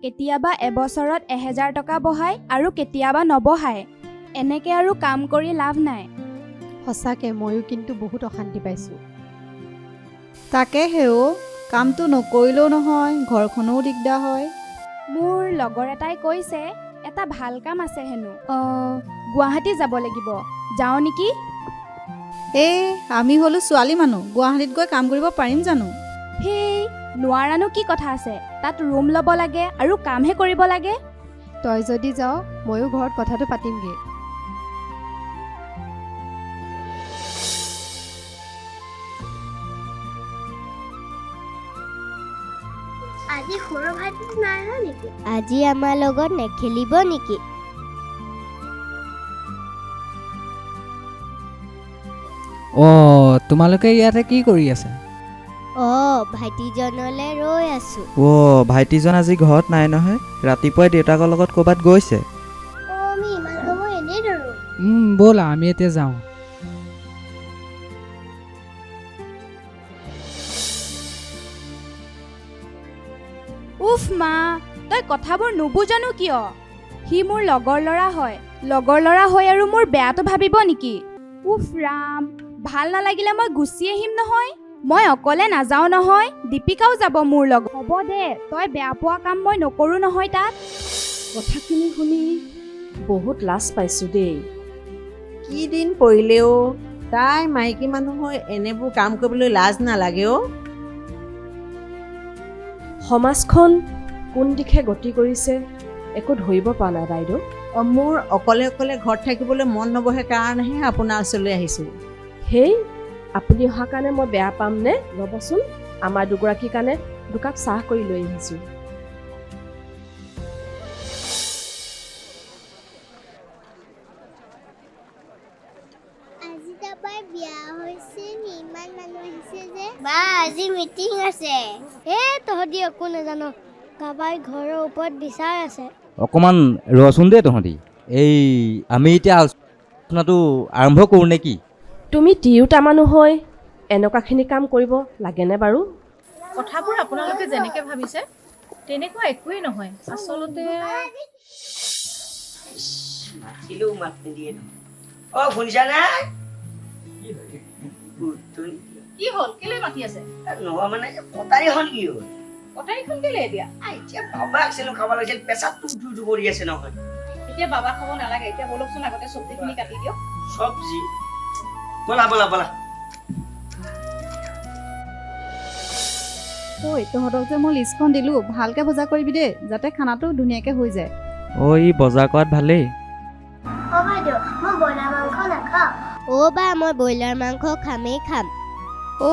কেতিয়াবা এবছৰত 1000 টকা বঢ়ায় আৰু কেতিয়াবা নবঢ়ায়। এনেকৈ আৰু কাম কৰি লাভ নাই। সঁচাকৈ, ময়ো কিন্তু বহুত অশান্তি পাইছোঁ। তাকেহে অ', কামটো নকৰিলেও নহয়, ঘৰখনৰো দিগদাৰ হয়। মোৰ লগৰ এটাই কৈছে এটা ভাল কাম আছে হেনো, গুৱাহাটী যাব লাগিব। যাওঁ নেকি? এই, আমি হ'লো ছোৱালী মানুহ, গুৱাহাটীত গৈ কাম কৰিব পাৰিম জানো? হেই, নোৱাৰানো কি কথা আছে? তাত ৰুম ল'ব লাগে আৰু কামহে কৰিব লাগে। তই যদি যাৱ, ময়ো ঘৰত কথাটো পাতিমগৈ। আজি সৰু ভাইটি নাই অহা নেকি? আজি আমাৰ লগত নেখেলিব নেকি? অঁ, তোমালোকে ইয়াতে কি কৰি আছা? অ, ভাইটিজনলৈ ৰৈ আছো। অ', ভাইটিজন আজি ঘৰত নাই নহয়, ৰাতিপুৱাই দেউতাকৰ লগত ক'ৰবাত গৈছে। অ, আমি ইমান সময় এনেই ধৰো। ব'লা, আমি এতিয়া যাওঁ। উফ মা, তই কথাবোৰ নুবুজানো কিয়? সি মোৰ লগৰ ল'ৰা হয়। লগৰ ল'ৰা হৈ আৰু মোৰ বেয়াটো ভাবিব নেকি? উফ ৰাম, ভাল নালাগিলে মই গুচি আহিম নহয়। মই অকলে নাযাওঁ নহয়, দীপিকাও যাব মোৰ লগত। হ'ব দে, তই বেয়া পোৱা কাম মই নকৰোঁ নহয় তাত। কথাখিনি শুনি বহুত লাজ পাইছোঁ দেই। কি দিন পৰিলে অ'! তাই মাইকী মানুহ হৈ এনেবোৰ কাম কৰিবলৈ লাজ নালাগে অ'? সমাজখন কোন দিশে গতি কৰিছে একো ধৰিব পৰা নাই বাইদেউ। অ, মোৰ অকলে অকলে ঘৰত থাকিবলৈ মন নবহে কাৰণেহে আপোনাৰ ওচৰলৈ আহিছোঁ। হেই, আপুনি অহাৰ কাৰণে মই বেয়া পামনে? ৰ'বচোন, আমাৰ দুগৰাকীৰ কাৰণে দুকাপ চাহ কৰি লৈ আহিছোঁ। আজি কাৰোবাৰ বিয়া হৈছে নি? ইমান মানুহ আহিছে যে? বা, আজি মিটিং আছে। এ, তহঁতি একো নাজান, কাৰোবাৰ ঘৰৰ ওপৰত বিচাৰ আছে। অকণমান ৰচোন দেই তহঁতি। এই আমি এতিয়া আলোচনাটো আৰম্ভ কৰোঁ নে কি? তুমি তিৰোতা মানুহ হৈ এনেকুৱাখিনি কাম কৰিব লাগেনে বাৰু? কথাবোৰ আপোনালোকে যেনেকে ভাবিছে তেনেকুৱা একোৱেই নহয় আচলতে। মাতিলেও মাত নিদিয়ে দেখোন। অ, শুনিছানে? গুৰুত্ব নিদিয়ে। কি হ'ল? কেলৈ মাতি আছে? নহয়, মানে কটাৰীখন কি হ'ল? কটাৰীখন কেলে এতিয়া? এতিয়া বাবাক চেলো খাব লাগিছিল, পেচাবটো উঠি উঠি কৰি আছে নহয়। এতিয়া বাবা খাব নালাগে, এতিয়া ব'লকচোন, আগতে চব্জিখিনি কাটি দিয়ক। চব্জি? ব'লা ব'লা ব'লা। ঐ, তহঁতক যে মই লিষ্টখন দিলোঁ, ভালকৈ বজাৰ কৰিবি দেই, যাতে খানাটো ধুনীয়াকৈ হৈ যায়। অ', ই বজাৰ কৰাত ভালেই। অ বাইদেউ, মই ব্ৰইলাৰ মাংস নাখাওঁ। অ বা, মই ব্ৰইলাৰ মাংস খামেই খাম।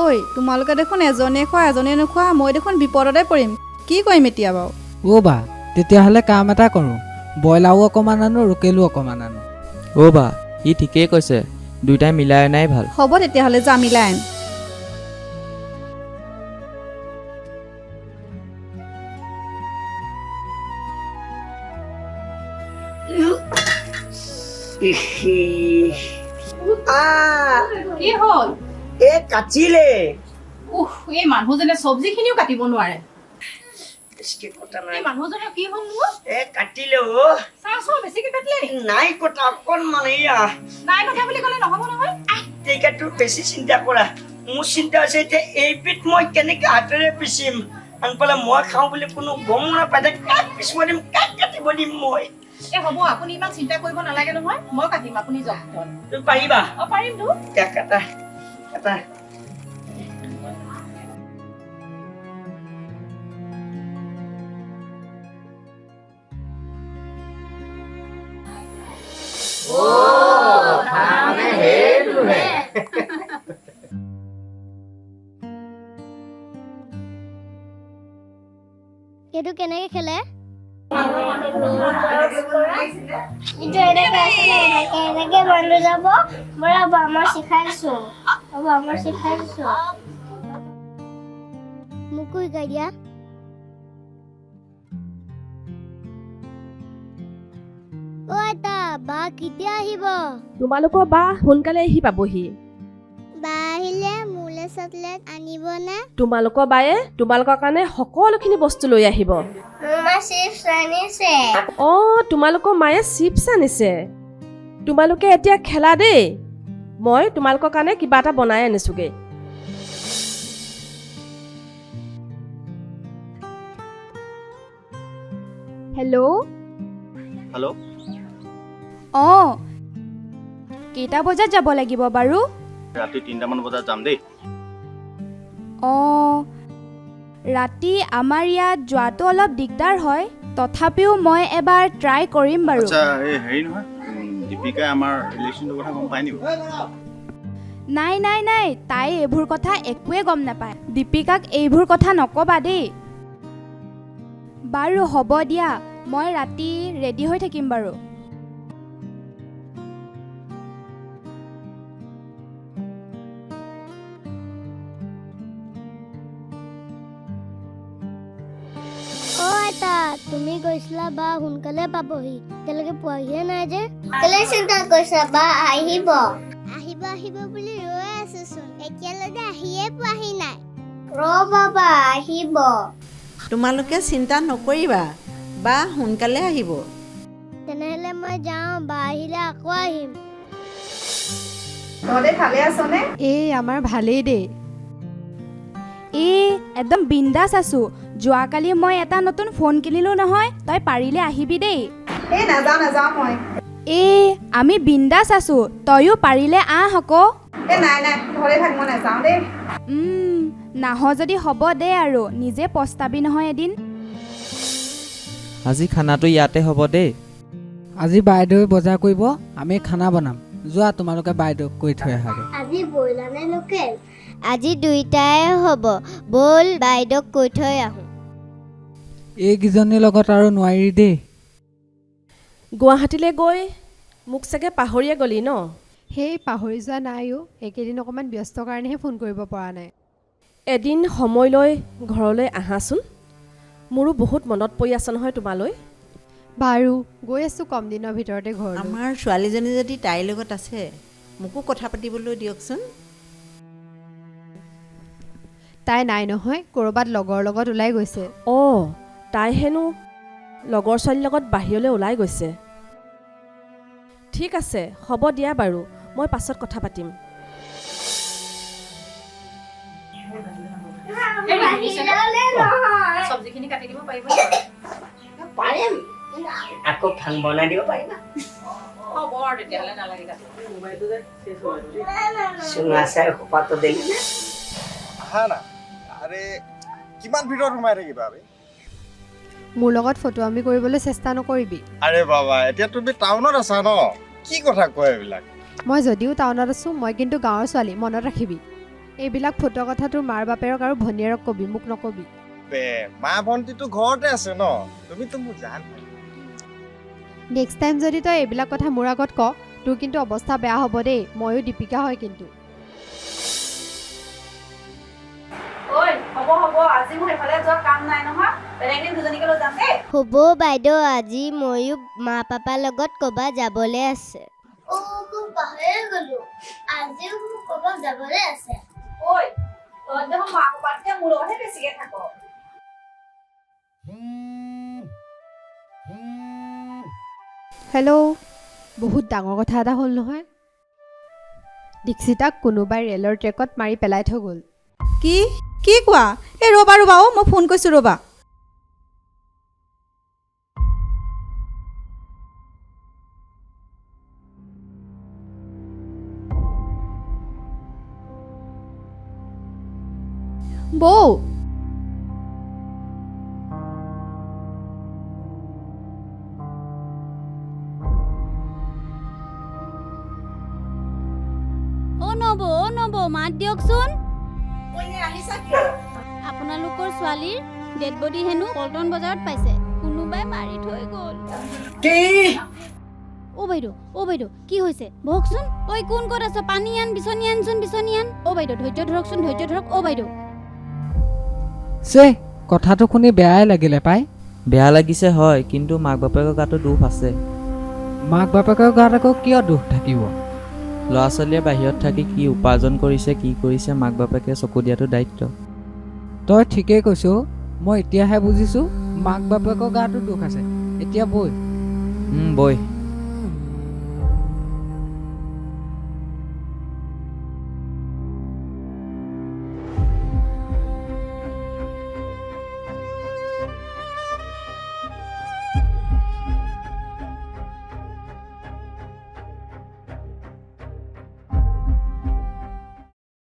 ঐ, তোমালোকে দেখোন এজনীয়ে খোৱা, এজনীয়ে নোখোৱা, মই দেখোন বিপদতে পৰিম। কি কৰিম এতিয়া বাৰু? অ' বা, তেতিয়াহ'লে কাম এটা কৰোঁ, ব্ৰইলাৰো অকণমান আনো, লোকেলো অকণমান আনো। অ' বা, ই ঠিকেই কৈছে, দুয়োটাই মিলাই অনাই ভাল। হ'ব তেতিয়াহ'লে, যা মিলাই আন। কি হ'ল? এ, কাটিলে। উফ, এই মানুহজনে চব্জিখিনিও কাটিব নোৱাৰে। বেছিকে কটা নাই। এই মানুহজনৰ কি হ'ল নো? এ, কাটিলে অ'। চাচোন, বেছিকে কাটিলে নেকি? নাই কটা, অকণমান এয়া। নাই কটা বুলি ক'লে নহ'ব নহয়। টেকাটো বেছি চিন্তা কৰা, মোৰ চিন্তা হৈছে এতিয়া এইবিধ মই কেনেকে হাতেৰে পিচিম। আনফালে মই খাওঁ বুলি কোনো গমো নাপায়, এতিয়া কাক পিচিব দিম, কাক কাটিব দিম মই? এই হ'ব, আপুনি ইমান চিন্তা কৰিব নালাগে নহয়, মই কাটিম, আপুনি যাওক ভিতৰলৈ। তুমি পাৰিবা? অ, পাৰিমতো। এতিয়া কাটা কাটা। সেইটো কেনেকে খেলে? এইটো এনেকে আছিলে, এনেকে এনেকে মানুহ যাব। বৰাবৰ মই শিকাইছো, হ'ব, মই শিকাইছো। মোকো শিকাই দিয়া। অ আইতা, বা কেতিয়া আহিব? তোমালোকৰ বা সোনকালে আহি পাবহি। বা আহিলে মোলৈ চকলেট চকলেট আনিবনে? তোমালোকৰ বায়ে তোমালোকৰ কাৰণে সকলোখিনি বস্তু লৈ আহিব। মোৰ মা চিপছ আনিছে। অঁ, তোমালোকৰ মায়ে চিপছ আনিছে। তোমালোকে এতিয়া খেলা দেই, মই তোমালোকৰ কাৰণে কিবা এটা বনাই আনিছোগৈ। হেল্ল'। হেল্ল'। অঁ, কেইটা বজাত যাব লাগিব বাৰু? ৰাতি 3টামান বজাত যাম দেই। অঁ, ৰাতি আমাৰ ইয়াত যোৱাটো অলপ দিগদাৰ হয়, তথাপিও মই এবাৰ ট্ৰাই কৰিম বাৰু। আচ্ছা, এই হেৰি নহয়, দীপিকাই আমাৰ ৰিলেশ্যনটোৰ কথা গম পাই নেকি? নাই নাই নাই, তাই এইবোৰ কথা একোৱে গম নাপায়। দীপিকাক এইবোৰ কথা নক'বা দেই। বাৰু হ'ব দিয়া, মই ৰাতি ৰেডি হৈ থাকিম বাৰু। অ আইতা, তুমি গৈছিলা বা সোনকালে পাবহি, এতিয়ালৈকে পোৱাহিয়ে নাই যে। কেলে চিন্তা কৰিছা, বা আহিব আহিব আহিব বুলি ৰৈ আছোচোন, এতিয়ালৈকে আহিয়ে পোৱাহি নাই। ৰ'বা বা আহিব। তোমালোকে চিন্তা নকৰিবা, বা সোনকালে আহিব। তেনেহ'লে মই যাওঁ, বা আহিলে আকৌ আহিম। তহঁতে ভালে আছনে? এই আমাৰ ভালেই দেই। এই একদম বিন্দাছ আছোঁ। যোৱাকালি মই এটা নতুন ফোন কিনিলোঁ নহয়, তই পাৰিলে আহিবি দেই। এই নাযাওঁ নাযাওঁ মই। এই আমি বিন্দাছ আছোঁ, তয়ো পাৰিলে আহ আকৌ। এই নাই নাই, ঘৰতে থাক, মই নাযাওঁ দেই। নাহ যদি হ'ব দে আৰু, নিজে পস্তাবি নহয় এদিন। আজি খানাটো ইয়াতে হ'ব দেই। আজি বাইদেৱে বজাৰ কৰিব, আমি খানা বনাম। যোৱা তোমালোকে বাইদেউক কৈ থৈ আহাগৈ। আজি ব্ৰইলাৰ নে লোকেল? আজি দুইটাই হ'ব, ব'ল বাইদেউক কৈ থৈ আহোঁ। এইকেইজনীৰ লগত আৰু নোৱাৰি দেই। গুৱাহাটীলৈ গৈ মোক চাগে পাহৰিয়ে গ'লি ন? সেই পাহৰি যোৱা নাই অ', এইকেইদিন অকণমান ব্যস্ত কাৰণেহে ফোন কৰিব পৰা নাই। এদিন সময় লৈ ঘৰলৈ আহাচোন, মোৰো বহুত মনত পৰি আছে নহয় তোমালৈ। বাৰু গৈ আছোঁ কম দিনৰ ভিতৰতে ঘৰলৈ। আমাৰ ছোৱালীজনী যদি তাইৰ লগত আছে, মোকো কথা পাতিবলৈ দিয়কচোন। তাই নাই নহয়, ক'ৰবাত লগৰ লগত ওলাই গৈছে। অঁ, তাই হেনো লগৰ ছোৱালীৰ লগত বাহিৰলৈ ওলাই গৈছে। ঠিক আছে হ'ব দিয়া বাৰু, মই পাছত কথা পাতিম। চব্জিখিনি কাটি দিব পাৰিব? পাৰিম, আকৌ ভাং বনাই দিব পাৰিবা। হ'ব আৰু তেতিয়াহ'লে নালাগে কাটিব। চুঙা চাই সোপাটো দিলি নে? আহা না, আৰে কিমান ভিতৰত সোমাই থাকিবা বে? মোৰ লগত ফটোৱামি কৰিবলৈ চেষ্টা নকৰিবি। আৰে বাবা, এতিয়া তুমি টাউনত আছা ন, কি কথা কোৱা এইবিলাক? মই যদিও টাউনত আছোঁ, মই কিন্তু গাঁৱৰ ছোৱালী, মনত ৰাখিবি। এইবিলাক ফটোৱা কথা তোৰ মাৰ বাপেৰক আৰু ভনীয়েৰক কবি, মোক নকবি। বে, মা ভণ্টিটো ঘৰতে আছে ন, তুমিতো মোৰ জান। নেক্সট টাইম যদি তই এইবিলাক কথা মোৰ আগত ক, তোৰ কিন্তু অৱস্থা বেয়া হ'ব দেই। ময়ো দীপিকা হয় কিন্তু। হ'ব বাইদেউ, আজি ময়ো মা পাপাৰ লগত ক'ৰবাত যাবলৈ আছে। হেল্ল', বহুত ডাঙৰ কথা এটা হ'ল নহয়। দীক্ষিতাক কোনোবাই ৰেলৰ ট্ৰেকত মাৰি পেলাই থৈ গ'ল। কি কি কোৱা? এই ৰ'বা ৰ'বা অ', মই ফোন কৰিছোঁ ৰ'বা। বৌ, অ নবৌ, অ নবৌ, মাত দিয়কচোন। আপোনালোকৰ ছোৱালীৰ ডেড বডি হেনো পল্টন বজাৰত পাইছে, কোনোবাই মাৰি থৈ গ'ল। কি? অ বাইদেউ, অ বাইদেউ, কি হৈছে? বহকচোন। ঐ কোন ক'ত আছ? পানী আন, বিচনী আনচোন, বিচনী আন। অ বাইদেউ ধৈৰ্য ধৰকচোন, ধৈৰ্য ধৰক। অ বাইদেউ। চে, কথাটো শুনি বেয়াই লাগিলে পাই। বেয়া লাগিছে হয়, কিন্তু মাক বাপেকৰ গাতো দোষ আছে। মাক বাপেকৰ গাত আকৌ কিয় দোষ থাকিব? ল'ৰা ছোৱালীয়ে বাহিৰত থাকি কি উপাৰ্জন কৰিছে, কি কৰিছে, মাক বাপেকে চকু দিয়াটো দায়িত্ব। তই ঠিকেই কৈছ, মই এতিয়াহে বুজিছোঁ মাক বাপেকৰ গাটো দোষ আছে। এতিয়া বৈ। বৈ।